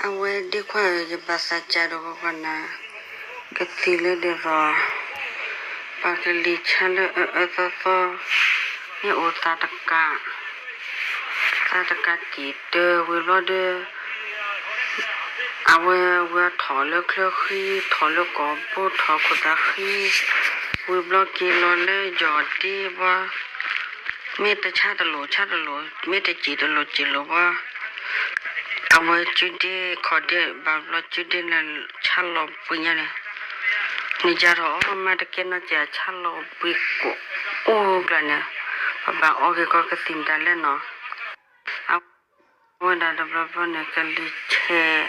အဝဲဒ့ခွါဧၢ, ယဘၣ်သးစၢ်ဒီးကီကီနၤ, ကသံၣ်လၢဒ်သိး ပှၤကလံၤဆါလၢအအၢသီသီ မ့ၢ်အိၣ်သးတကး, သးတကးတံာ်တၢဝံၤဘျီဒီး အဝဲဝဲထီၣ်လၢချၢဃံ, ထီၣ်လၢကီၢ်ဘိ, ထီၣ်ခိၣ်သးဃံ, ဝံၤဘျီက့ၤလီၤလၢယီၢ်ဒ့ဘီ, မ့ၢ်တဆါတလိာ်ဆါတလိာ်, မ့ၢ်တစံၣ်တလိာ်စံၣ်လိာ်ဘီ, အဝဲစုဒ့ခီၣ်ဒ့ဘၣ်ဘျီ စုဒ့န့ၣ်ဆါလီၤဘှံးညါန့ၣ်, န့ၣ်ယၤထီၣ်အီၣ်မၤတကဲနီၢ်ကဲး ဆါလီၤဘှံးကိးအိၣ်ကျါန့ၣ်, ပဘၣ်အီက့ၤကီးကသံၣ်မတၤလဲၣ်နီၤ. အဝဲဒၣ်တဘျီဘျီန့ၣ် ကလံၤဆဲး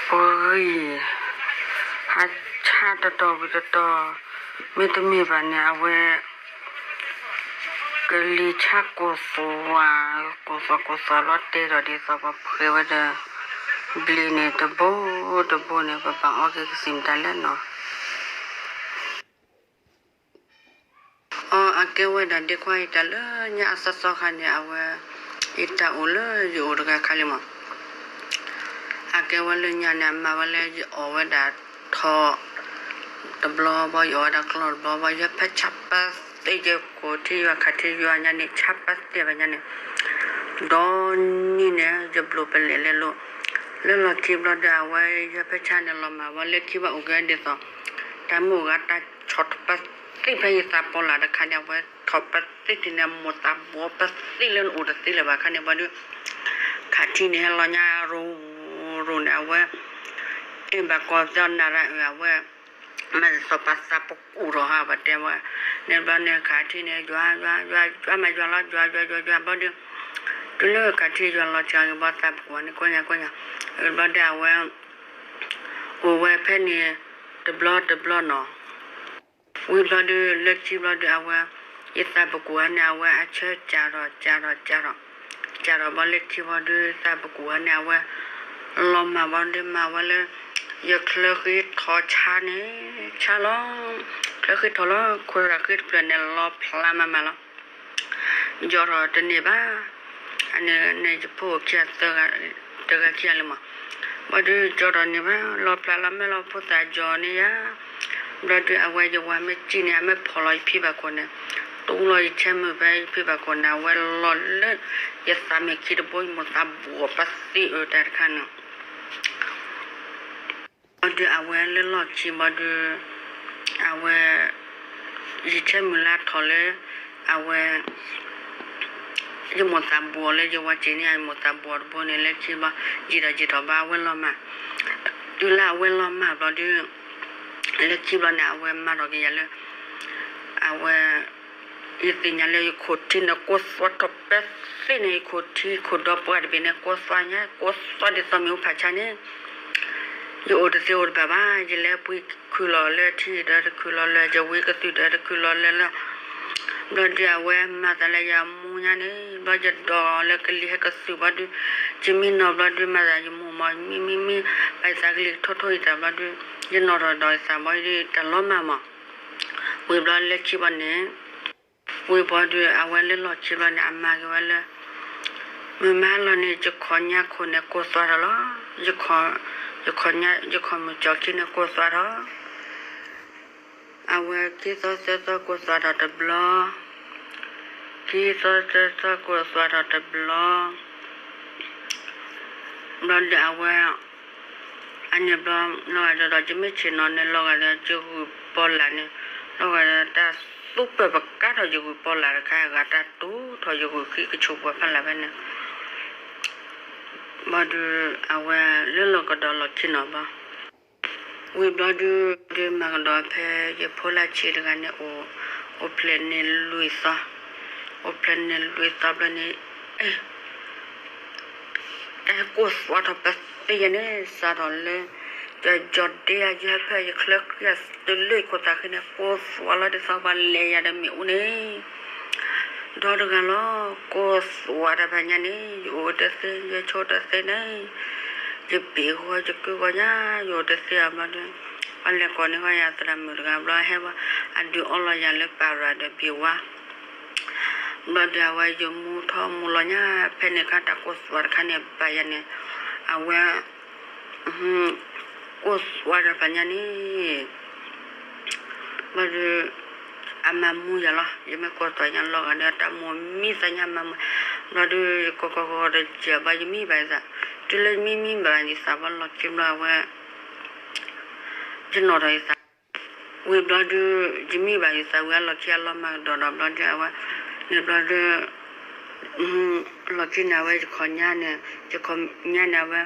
ပဂံၢ် ဟးဆါတတီၤဝံၤတတီၤ, မ့တမ့ၢ်ဘၣ်န့ၣ် အဝဲ ကလံၤဆါကိၢ်သွး, ကိၢ်သွးကိၢ်သွးလီၤတဲာ်ဒီးဒ်သိးပှၤဖှဲးဝဲဒီး ဘျံးန့ၣ်တဘိတဘိန့ၣ် ပဘၣ်အီက့ၤကသံၣ်မတၤလဲၣ်နီၤ. အကဲဝဲဒၣ်ဒ့ခွါအံၤတၢ်လၢညါအသီသီခါန့ၣ် အဝဲ ယတၢ်အိၣ်လၢယအိၣ်တဂၤခါလံမး. အကဲဝဲလၢညါန့ၣ် အမၤဝဲလၢယအီၣ်ဝဲဒၣ်ထီၣ်တဘျီဘီ, ယအီၣ်ဝဲဒၣ်ကျီၢ်တဘျီဘီ, ယဟဲဖဲဆါပသ့ ယခိၣ်ထံယွၤခးထံယွၤညါန့ၣ် ဆါပသ့ဘၣ်ညါန့ၣ်, ဒီနံၤန့ၣ် ယဘျိၣ်ပလဲာ်လဲၤလိာ်, လၢလီၢ်ခံဘျီဒီး အဝဲယဟဲဖဲဆါန့ၣ် လီၤမၢ်ဝဲလၢခံဘၣ်အိၣ်ကဲဒ်သိး တၢ်မုၢ်ဂၤတၢ်ဆီၣ်ထီၣ်ပသ့ဖဲယသးပီးလၢ်တခါန့ၣ် အဝဲထီၣ်ပသ့ထံၣ်န့ၣ် မိၢ်သးဘှီပသ့လၢနအိၣ်တသ့လၢၤဘၣ်ခါန့ၣ်ဘီဒီး ခးထံန့ၣ်ဟဲလီၤညါရိၤရိၤန့ၣ် အဝဲ အ့ၣ်ဘၣ်ကီၢ်သီနၤရၣ်အၢ အဝဲ မၤသးပှၤသးပကူၣ်ထီၣ်ဟးဘၣ်တဲဝဲ, န့ၣ်ဘျီန့ၣ် ခးထံန့ၣ် ယွၤ ယွၤ ယွၤ ယွၤမၤယွၤလီၤ ယွၤ ယွၤ ယွၤ ယွၤ ဘီဒီး တုၤလၢခးထံယွၤလီၤစှၤက့ၤဘီသးပကူၣ်ဘၣ်န့ၣ် ကိညါကိညါ, ဘျီဒီးအဝဲ အိၣ်ဝဲဖဲန့ၣ် တဘျီတဘျီနီၤ ဝံၤဘျီဒုး လၢခံဘျီဒုး အဝဲ ယသးပကူၣ်ဟါန့ၣ် အဝဲအဆၢကၢ်ထီၣ် ကၢ်ထီၣ် ကၢ်ထီၣ်, ကၢ်ထီၣ်ဘီလၢခံဘျီဒုး သးပကူၣ်ဟါန့ၣ် အဝဲ လီၤမၢ်ဘီဒုး မၤဝဲလၢ ယချၢဃံထီၣ်ဆါန့ၣ် ဆါလီၤ, ချၢဃံထီၣ်လီၤ ခိၣ်သးဃံတဖျၢၣ်န့ၣ် လီၤဖျးမးမးလီၤ. ယီၤထီၣ်တန့ၢ်ဘၣ်. အန့ၣ်န့ၣ် ယဖိအိၣ်ခံဂၤသၢဂၤ တဂၤခံဂၤလံမး, ဘျီဒုး ယီၤထီၣ်န့ၢ်ဘၣ် လီၤဖျးလီၤမဲာ်လီၤ ဖိသၣ်ယီၤန့ၢ်ယၤ, ဘျီဒုး အဝဲယဝၤမ့ၢ်စံၣ်န့ၣ် အမ့ၢ်ဖီၣ်လီၤယဖံဘၣ်ခိၣ်န့ၣ်, တူၢ်လီၤယဆဲမုၢ်ဖဲယဖံဘၣ်ခိၣ်န့ၣ် အဝဲလီၤလၢ ယသးမဲာ်ခံတဘိ ယမိၢ်သးဘှီပသ့အၢတၢ်တခါန့ၣ် ဘျီဒုးအဝဲလၢလီၢ်ခံဘျီဒုး အဝဲ ယဆဲမုၢ်လၢထီၣ်လၢ အဝဲ ယမိၢ်သးဘှီလၢယဝၤစံၣ်န့ၣ် ယမိၢ်သးဘှီတဘိန့ၣ် လၢခံဘျီ ယံာ်ထီၣ်ယံာ်ထီၣ်ဘၣ် အဝဲလီၤမၢ်, တုၤလၢအဝဲလီၤမၢ်ဘျီဒုး လၢခံဘျီန့ၣ် အဝဲမၤထီၣ်က့ၤယၤလၢ အဝဲ ယသ့ၣ်ညါလၢယခိၣ်ထံန့ၣ် ကိးသွါထီၣ်ပသ့န့ၣ် ယခိၣ်ထံခိၣ်ဒီပှၢ်တဘ့ၣ်န့ၣ် ကိးသွါညါ ကိးသွါဒ်သိးမ့ၣ်အူဖးဆါန့ၣ် ယအိၣ်တသ့အိၣ်တဘၣ်ဘၣ် ယလဲၤပှ့ၤခုၣ်လီၤလၢထံဒီးတခုၣ်လီၤလၢ ယဝံကသုၣ်ဒီးတခုၣ်လီၤလၢလၢ ဘျီဒုးအဝဲမၤသးလၢယမူညါန့ၣ် ဘျီယဒိးလၢကလံၤဟဲကသုၣ်ဘျီဒုး ယမံနီၤဘျီဒုး မၤသးယမိၢ်မီၤ မံမံမံ ဘၣ်ယသးကလံၤထိထိယတၢ်ဘျီဒုး ယနီၣ်ထီၣ်ဒီးယသးဘျီဒုး တၢ်လီၤမၢ်မး ဝံၤဘျီလၢခံဘီန့ၣ် ဝံၤဘျီဒုး အဝဲလၢလီၢ်ခံဘျီန့ၣ် အမၤက့ၤဝဲလၢ မုၢ်မဟါလီၤန့ၣ် ယခီၣ်ညါခိၣ်န့ၣ် ကိးသွါထီၣ်လီၤ. ယခီၣ် ယခီၣ်ညါ ယခီၣ်မုၢ်ကၠီခံန့ၣ် ကိးသွါထီၣ် အဝဲခံသီသၢသီကိးသွါထီၣ်တဘျီ, ခံသီသၢသီကိးသွါထီၣ်တဘျီ ဘျီဒုးအဝဲ အန့ၣ်ဘျီ လီၤဂာ်ဒီး ယမ့ၢ်ဆ့ၣ်နီၤန့ၣ် လီၤဂာ်ဒီးယဂုၢ်ပီၤလၢ်န့ၣ် လီၤဂာ်ဒီးတၢ်သူပၢၢ်ပကါထီၣ်ယဂုၢ်ပီၤလၢ်တခါ အဂၤတၢ်တူၢ်ထီၣ်ယဂုၢ်ဃံကဆိးပှၤဖးလၢ်ဖဲန့ၣ် ဘျီဒုး အဝဲလၢလီၢ်ကဒီးလီၢ်ခံနီၤဘျီ ဝံၤဘျီဒုး ဒုးမၤကဒီးဖဲယဖိလၢဆံးတဂၤန့ၣ် အိၣ်ဖျဲၣ်န့ၣ်လွံၢ်သီ, အိၣ်ဖျဲၣ်န့ၣ်လွံၢ်သီဘျီန့ၣ် တၢ်ကိးသွါထီၣ်ပသ့ယၤန့ၣ် စးထီၣ်လၢ ယယီၤဒ့ယဟဲဖဲယချၢဃံအသုးလၢခိၣ်သးဃံန့ၣ် ကိးသွါလီၤဒ်သိးပှၤလဲၤယၤဒီးမ့ၣ်အူန့ၣ် ဒီတဂၤလီၤ ကိးသွါတၢ်ဖဲညါန့ၣ် ယအိၣ်တသ့ ယဆိးတသ့န့ၣ် ယဘ့ၣ်ဂီၤယကုဂီၤညါ ယအိၣ်တသ့အဘျီဒုး ပှၤလဲၤကိးန့ၢ်ဃီယၤသရၣ်မုၣ်တဂၤဘျီ ဟဲဝဲ အဒုးအီလီၤယၤလၢပၤရၤဒီးဘ့ၣ်ဝါ ဘျီဒီးအဝဲယမူထီၣ်မူလီၤညါ ဖဲန့ၣ်ခါတၢ်ကိၢ်သွးတခါန့ၣ် ဘၣ်ယၤန့ၣ် အဝဲ ကိၢ်သွးတဖၣ်ညါန့ၣ် ဘျီဒီး အမၤမူယၤလီၤ. ယမ့ၢ်ကိၢ်သွးညါလီၤဂာ်ဒီး တၢ်မိၢ်မံသးညါမၤမူ, ဘျီဒီး ယကိးကိးကိးတကဲးဘၣ် ယမံဘၣ်ယသး, တုၤလၢယမံမံဘၣ်ယသးဘၣ်လီၢ်ခံဘျီအဝဲ ယနီၣ်ထီၣ်ယသး ဝံၤဘျီဒုး ယမံဘၣ်ယသးဝံၤအလီၢ်ခံအလီၤမၢ်ကဒီးဒီးဘျီဒုးအဝဲ န့ၣ်ဘျီဒုး လီၢ်ခံန့ၣ်အဝဲယခီၣ်ညါန့ၣ် ယခီၣ်ညါန့ၣ်အဝဲ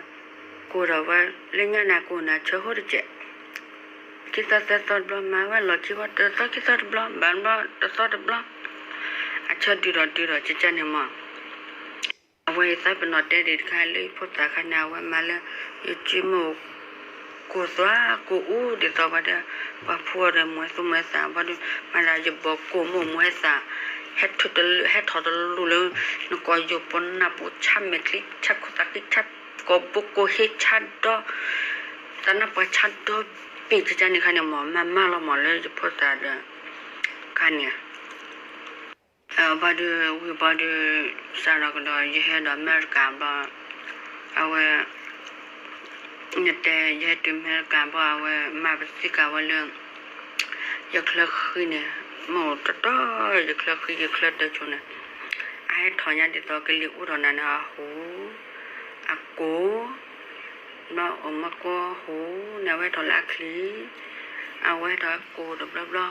ကိၢ်ဒီးဝဲ လၢညါန့ၣ်ကိၢ်န့ၣ် အဆၢဟိတကဲး ခံသီသၢသီတဘျီ မၤဝဲလီၢ်ခံဝဲ တသီခံသီတဘျီ ဘၣ်ဘျီတသီတဘျီ အဆၢဒုးဒီးဒုးဒီးကကန့ၣ်မး အဝဲယသးပနီၣ်တဲဒံးတခါလၢယဖိသၣ်ခါန့ၣ် အဝဲမၤလၢ ယစုမ့ၢ်ကိၢ်သွးကိၢ်အူဒ်သိးဝဲဒၣ် ပှၤဖိအီၤဒီးမူဝဲသူမူဝဲသး ဘျီဒုး မၤဒၣ်ယဘီၣ်ကိၢ်မ့ၢ်မူဝဲသး ဟဲထီၣ်တလူး ဟဲထီၣ်တလူးလၢ နကိာ်ယိာ်ပနၢ်ပူၤ ဆါမဲာ်ချံ ဆါခိၣ်သးဃံ ဆါကိာ်ဘိကိာ်ဟ့ ဆါဒီ သးနါပှၤဆါဒီဘ့ၣ်ကကန့ၣ်ခါန့ၣ် မ့ၢ်မၤမၤလီၤမးလၢယဖိသၣ်ဒီး ခါန့ၣ် ဘျီဒုး ဝံၤဘျီဒုး စးထီၣ်ကဒီး ယဟဲဒီးအမဲရကၤဘျီ အဝဲ နတဲ ယဟဲတုၤအမဲရကၤဘျီ အဝဲမၤပသံကၤဝဲလၢ ယချၢဃံန့ၣ် မ့ၢ်အိၣ်တတီ ယချၢဃံ ယချၢတၢ်ဆိန့ၣ် အဟဲထီၣ်ညါဒ်သိးကလံၤအူထီၣ်နၤန့ၣ် အဟူး အကိၢ် ဘျီအိၣ်မူကိၢ်ဟူးန့ၣ် အဝဲထီၣ်လၢအချံ အဝဲထီၣ်ကိၢ်တဘျီဘျီ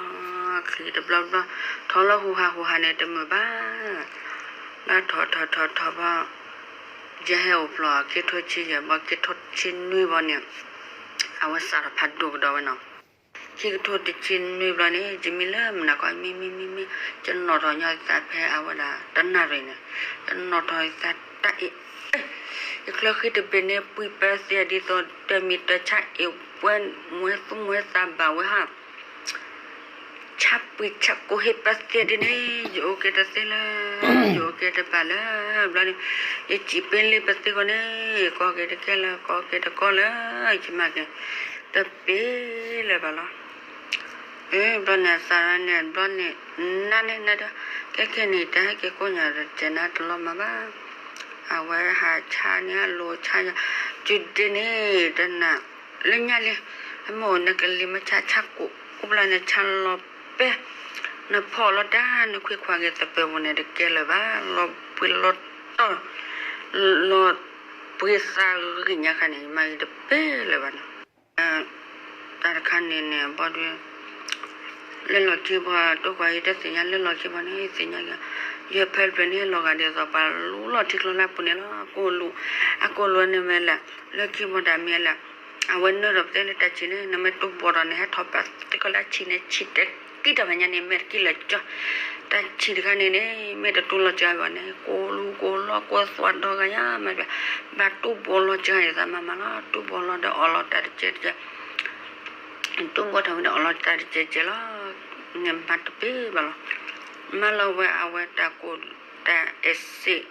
ချံတဘျီဘျီ ထီၣ်လၢဟူးဟးဟူးဟးန့ၣ်တမုာ်ဘၣ် ဘျီထီၣ်ထီၣ်ထီၣ်ထီၣ်ဘျီ ယဟဲအိၣ်ဖျိၣ်ခံကထိဆံယဲၢ်ဘျီ ခံကထိဆံနွံဘျီန့ၣ် အဝဲစးထီၣ်ဖးဒိၣ်ကဒီးဝဲနီၤ ခံကထိတဆံနွံဘျီန့ၣ် ယမံလၢမနုၤကီး မံမံမံမံ ယနီၣ်ထီၣ်ညီယသးဖဲအဝဲဒၣ်တနၣ်ရံၣ်န့ၣ် ယနီၣ်ထီၣ်ယသးတၢ်အ့ၣ် ယချၢဃံတဘ့ၣ်န့ၣ် ပှံၤပၢသ့ဒ်သိးတၢ်မံၤတၢ်ဆါအ့ၣ်ပှဲၤ မူဝဲသူမူဝဲသးဘၣ်ဝဲဟါ ဆါပှံၤဆါကိာ်ဟ့ၣ်ပၢသ့ဒ်န့ၣ် ယအိၣ်က့ၤတသ့လၢ ယအိၣ်က့ၤတဘၣ်လၢ ဘျီန့ၣ် ယစံးပ့လံပသ့ဂီၢ်န့ၣ် ကိးက့ၤတကဲလၢ ကိးက့ၤတကီလၢ ယမၤက့ၤ တပ့ၤလၢၤဘၣ်လီၤ ဘျီန့ၣ်အသးန့ၣ် ဘျီန့ၣ် နါန့ၣ်နါဒီး ခဲခဲန့ၣ် တၢ်ဟဲက့ၤကိးညါတကဲးနါတလီၤမၢ်ဘၣ် အဝဲဟးဆါန့ၣ် အလိၤဆါယၤ တုၤဒ့န့ၣ် တနၤ လၢညါလံ အမ့ၢ်အိၣ်နကလံၤမ့ၢ်ဆါဆါကိာ် အိၣ်ဘျီန့ၣ် ဆါလီၤပဲ နဖီၣ်လီၤတၢ် နခွံခွါက့ၤသပၢၤပူၤန့ၣ် တကဲလၢၤဘၣ် လီၤပှ့ၤလီၤတီၢ် လီၤပှ့ၤသးဂ့ၢ်ညါခါန့ၣ် မၤဂ့ၤတပ့ၤလၢၤဘၣ်န့ၣ် တၢ်တခါန့ၣ်န့ၣ် ဘီဒုး လၢလီၢ်ခံဘီ တိၢ်ကွၢ်ယတသ့ၣ်ညါ လၢလီၢ်ခံဘီန့ၣ် သ့ၣ်ညါက့ၤ ယဖဲတဖျၢၣ်န့ၣ် လီၤဂာ်ဒ်သိးပှၤလူလီၢ်ထံကျိလၢအပူၤန့ၣ်လီၤ အကိၢ်လူး အကိၢ်လူးန့ၣ်မ့ၢ်လဲၣ် လၢခံဘီတၢ်မ့ၢ်လဲၣ် အဝဲနၢထီၣ်ပသ့လၢတၢ်ဆံးန့ၣ် နမ့ၢ်တူၢ်ဘီထီၣ်န့ၣ် ဟဲထီၣ်ပသ့ကီးလၢဆံးန့ၣ် ဆံးတကံတၢ်ဖဲညါန့ၣ် မ့ၢ်တကံလၢာ်ကၠီ တၢ်ဆံးတခါန့ၣ်န့ၣ် မ့ၢ်တတူၢ်လီၤစှၤဘၣ်န့ၣ် ကိၢ်လူးကိၢ်လီၢ်ကိၢ်သွးဒီဂၤယါ မ့ၢ် ဘၣ်တူၢ်ဘီလီၤစှၤယသးမၤမၤလီၤ တူၢ်ဘီလီၤဒီးအီၣ်လီၤတၢ်တကဲးတကဲး တူၢ်ဘီထီၣ်ဝဲဒီးအီၣ်လီၤတၢ်တကဲးတကဲးလီၤ န့ၣ်မၤတပ့ၤဘၣ်လီၤ မၤလီၤဝဲအဝဲတၢ်ကိၢ် တၢ်အဲၣ်စ့း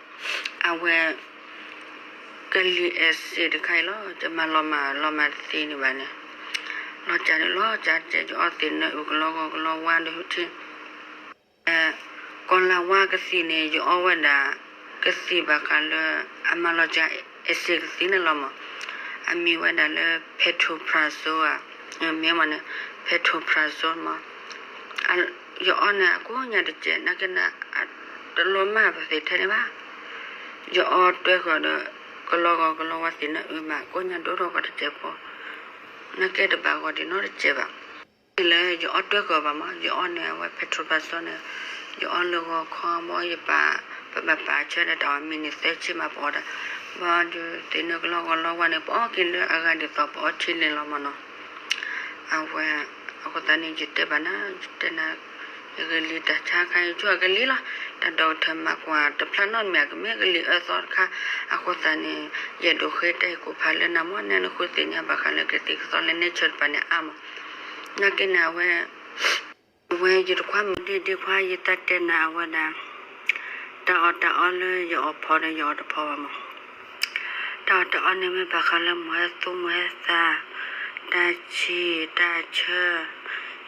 အဝဲ ကလံၤအဲၣ်စ့းတခါအံၤလီၤ ယမၤလီၤမၢ်လီၤမၢ်တသ့န့ၣ်ဘၣ်န့ၣ် လီၤစှၤန့ၣ်လီၤစှၤတကဲး ယအီသ့ၣ်နၢအုၣ်ကလီဂီၤကလီဝါဒီးဟူထံ ကီၤလၤဝါကသံၣ်န့ၣ် ယအီဝဲဒၣ် ကသံၣ်ဘၣ်ဃးလၢ အမၤလီၤစှၤအဲၣ်စ့းကသံၣ်န့ၣ်လီၤမး အမံၤဝဲဒၣ်လၢ pantoprazole ဧါ မ့ၢ်မးန့ၣ် pantoprazole မး ယအီန့ၣ် အကိးညါတကဲး နာ်က့န့ၣ် တလီၤမၢ်ပသ့ၣ်ထဲန့ၣ်ဘၣ် ယအီတွဲဃီၤဒီး ကလီဂီၤကလီဝါသ့ၣ်နၢအုၣ်မး ကိးညါဒိၣ်ထီၣ်ကီးတကဲးဖိ နာ်က့တဘၣ်ဂီၤဒံးနီတကဲးဘၣ် လၢယအီတွဲဃီၤဘၣ်မး ယအီန့ၣ် အဝဲ pantoprazole န့ၣ် ယအီလၢဂီၤခီဘီ ယပာ် ပဘၣ်ပာ်ဆၢဒီးတၢ်အီၣ်မံၤန့ၣ် သၢဆံမးပအီၣ်ဒီး ဘီဒုးသ့ၣ်နၢကလီဂီၤလီဝါန့ၣ် ပအီက့ၤလၢအဂၤဒ်သိးပအီထံန့ၣ်လီၤမးနီၤ အဝဲ အဃိသတးန့ၣ် ယတဲဘၣ်နၤ ယတဲနၤ ယကလံၤတၢ်ဆါခါအံၤ ဆိအကလံၤလီၤ တၢ်ဒီကထၢၣ်မၤကွၢ်တဖျါနီတမံၤ ကမ့ၢ်ကလံၤအၢသီတခါ အဃိသတးန့ၣ် ယအဲၣ်ဒိးဃ့တၢ်ဟ့ၣ်ကူၣ်ဖးလၢနၤမး နဲနဃုသ့ၣ်ညါဘၣ်ဃးလၢကသံၣ်ကသီလၢ nature တဖၣ်န့ၣ်အါမး နာ်က့န့ၣ် အဝဲ အဝဲယတခွါမုၣ်ဒ့ၣ်ဒ့ခွါ ယတၢ်တဲနၤအဝဲဒၣ် တၢ်အီၣ်တၢ်အီလၢယအီၣ်ဖီဒီးယအီၣ်တဖီဘၣ်မး တၢ်အီၣ်တၢ်အီန့ၣ်မ့ၢ်ဘၣ်ဃးလၢမူဟဲသူမူဟဲသး တၢ်ဆံး တၢ်ဆၢ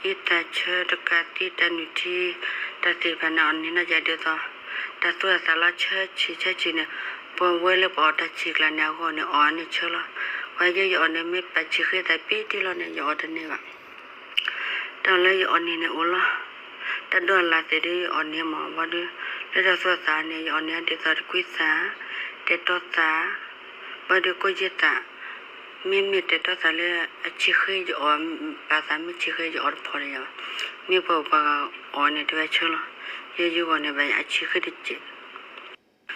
ဟံးတၢ်ဆၢ တကးသံ တၢ်နုၢ်ထံ တၢ်သ့ၣ်တဖၣ်န့ၣ် အီၣ်န့ၢ်နီၢ်ယၤဒ်သိး တၢ်သူၣ်အသးလီၤဆၢဆံးဆၢဆံးန့ၣ်, ပဝဲလၢပအီၣ်တၢ်ဆံးကျါန့ၣ် အဂီၢ်န့ၣ် အီၣ်န့ၢ်ဆၢလီၤ. ပှၤယဲယအီၣ်န့ၣ် မ့ၢ်ပာ်ဆံးဃ့သးပ့တ့ၢ်လီၤန့ၣ် ယအီၣ်တန့ၢ်ဘၣ်. တၢ်လၢယအီၣ်န့ၢ်န့ၣ်အိၣ်လီၤ. တၢ်ဒိၣ်အလၢ်သ့ၣ်ဒီးယအီၣ်န့ၢ်မး ဘၣ်ဒီး လၢတၢ်သူၣ်အသးန့ၣ် ယအီၣ်န့ၢ်ဒ်သိးတကွံသး, တဲတီသး, ဘၣ်ဒီးကိၢ်ယ့ၢ်သး, မ့မ့ၢ်တဲတီသးလၢအဆံးဃ့ယအီၣ်, ပာ်သးမ့ၢ်ဆံးဃ့ယအီၣ်တဖီၣ်လၢၤဘၣ်. မ့ၢ်ပှၤပှၤဂၤအီၣ်န့ၣ် တဝဲဆၢလီၤ. ယဲယဂီၢ်န့ၣ် ဘၣ်ယအဆံးဃ့တစဲး.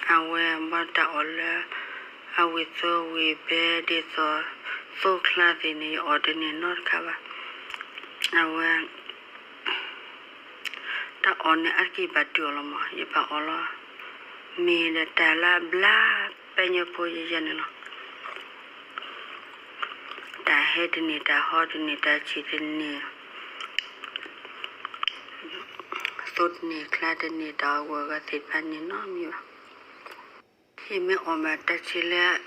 အဝဲဘၣ်တၢ်အီၣ်လၢ အဝံၤသိဝံၤဘဲဒ်သိး သိချါသ့ၣ်န့ၣ် ယအီၣ်တန့ၢ်နီတခါဘၣ်. အဝဲ တၢ်အီၣ်န့ၣ် အါတက့ၢ်ဘၣ်တုၤအီၤလီၤမး ယဘၣ်အီၣ်လီၤ. မ့ၢ်ဒီးတၢ်လၢအဘျါပဲညၣ်ဖိယဲယဲန့ၣ်လီၤ. တၢ်ဟဲတန့ၢ် တၢ်ဟီတန့ၢ် တၢ်ဆံးတန့ၢ် သိတန့ၢ် ချါတန့ၢ် တၢ်အီၣ်ဂီၢ်ဂၤသ့ၣ်တဖၣ်န့ၣ်နီတမံၤဘၣ်. ယမ့ၢ်အီၣ်ဘၣ်တၢ်ဆံးလၢ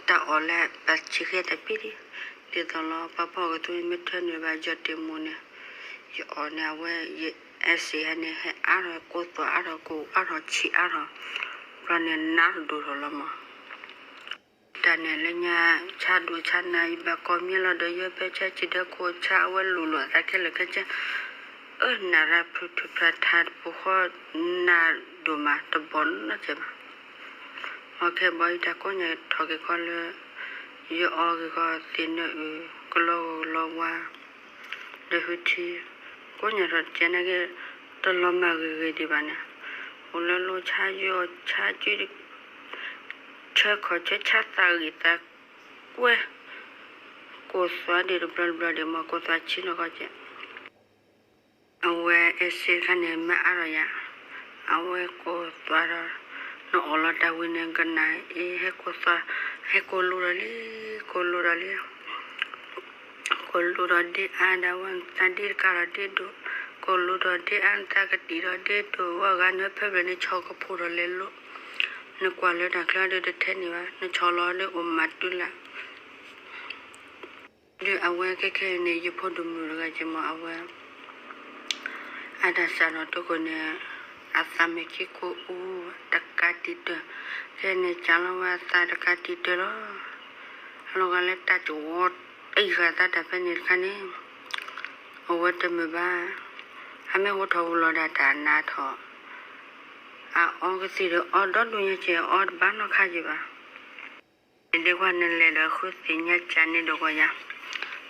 တၢ်အီၣ်လၢပာ်ဆံးဃ့တၢ်ပ့တ့ၢ်, ဒ်သိးလီၤ ပှၤဖီၣ်ကသူမ့ၢ်ထၢနုာ်ဘၣ်ယီၢ်တ့ၢ်မူန့ၣ်, ယအီၣ်န့ၣ် အဝဲ ယအဲစ့ဟဲန့ၣ် ဟဲအါထီၣ် ကိးသွးအါထီၣ် ကိးအါထီၣ်ဆံးအါထီၣ်, ဘျီန့ၣ်နးတဒိၣ်ထီၣ်လီၤမး. တၢ်န့ၣ်လၢညါ ဆါဒိၣ်ဆါနး ယဘၣ်ကိးမံၤလီၤဒီး ယဲဖဲဆါဆံးဒီးခိၣ်ဆါ အဝဲလူၤလိာ်သးခဲလၢာ်ခဲဆ့, အၢ နးရၢဖုးထုးဖျးထးတပူၤဃီ နးဒိၣ်မးတဘီနီတစဲးဘၣ်. အခဲဘီယတၢ်ကိးညါထီၣ်က့ၤခီလၢ ယအီၣ်က့ၤခီသ့ၣ်နၢအုၣ် ကလီၤဂီၤကလီၤဝါ ဒီးဟူထံ ကိးညါထီၣ်တကဲနာ်က့ တလီၤမၢ်ဂ့ၤဂ့ၤဒံးဘၣ်န့ၣ်, အိၣ်လၢလိဆါယီၤဆါကု ဆၢခီၣ်ဆၢဆါသးဂ့ၤသးကွဲ, ကိးသွးဒံးတဘျီတဘျီဒံးမး ကိးသွးဆံးနီၢ်ကီၢ်ကဲး. အဝဲအဲစ့တခါန့ၣ် မ့ၢ်အါထီၣ်ယၤ, အဝဲကိးသွးဒီး နအီၣ်လီၤတၢ်ဝံၤန့ၣ် ကနၣ်အ့ ဟဲကိးသွး, ဟဲကိးလိဒီးလံ, ကိးလိဒီးလံ ကိးလိဒီးဒ့အါဒီး ဝဲနသးဒ့တကးဒီးဒ့ဒိၣ်, ကိးလိဒီးဒ့အါ နသးကတံၢ်ဒီးဒ့ဒိၣ် ဝဲဂၤန့ၣ် ဖဲဘျီန့ၣ် ဆီကဖိဒီးလဲၤလိ, နကွၢ်လၢတၢ်ချၢဒီးတထဲန့ၣ်ဘၣ် နဆီလီၤဒီးအိၣ်မးတုၤလၢ် ဒီးအဝဲခဲခဲအံၤန့ၣ် ယဖိဒိၣ်မုၣ်တဂၤက့ၤမး အဝဲ အတၢ်စးထီၣ်တခိၣ်န့ၣ် အသးမ့ၢ်ခံကိးအူ တကးတံာ်တၢၢ်, ခဲအံၤန့ၣ် ကးလီၤဝဲအသးတကးတံာ်တၢၢ်လီၤ. အလီၤဂာ်လၢတၢ်ကဝီၤတံၢ်ဃာ်သးတၢ်ဖဲန့ၣ်တခါန့ၣ် အဝဲတမုာ်ဘၣ်. အမ့ၢ်ဟိထီၣ်ဝံၤလီၤဒီးတၢ်နးထီၣ်, အအီကသံၣ်ဒီးအီဒီဒူၣ်ညါက့ၤ အီတဘၣ်နီတခါက့ၤဘၣ်. ဒ်ကွၢ်နလဲၤဒီးဃုသ့ၣ်ညါကၢန့ၣ်ဒီးဂီၤယၤ,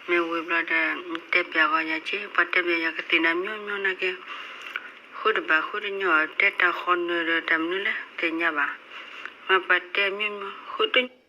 မ့ၢ်ဝံၤဘျီဒီး တဲပျးဂီၤယၤက့ၤ ပှၤတဲပျးယၤကသ့ၣ်နၤမိၢ်မိၢ်နာ်က့, ဃုတဘၣ်ဃုတညီ တဲတၢ်ဃီနၢၤဒီးတၢ်မနုၤလဲၣ် သ့ၣ်ညါဘၣ်. မ့ၢ်ပှၤတဲမိၢ်မိၢ် ဃုတညီ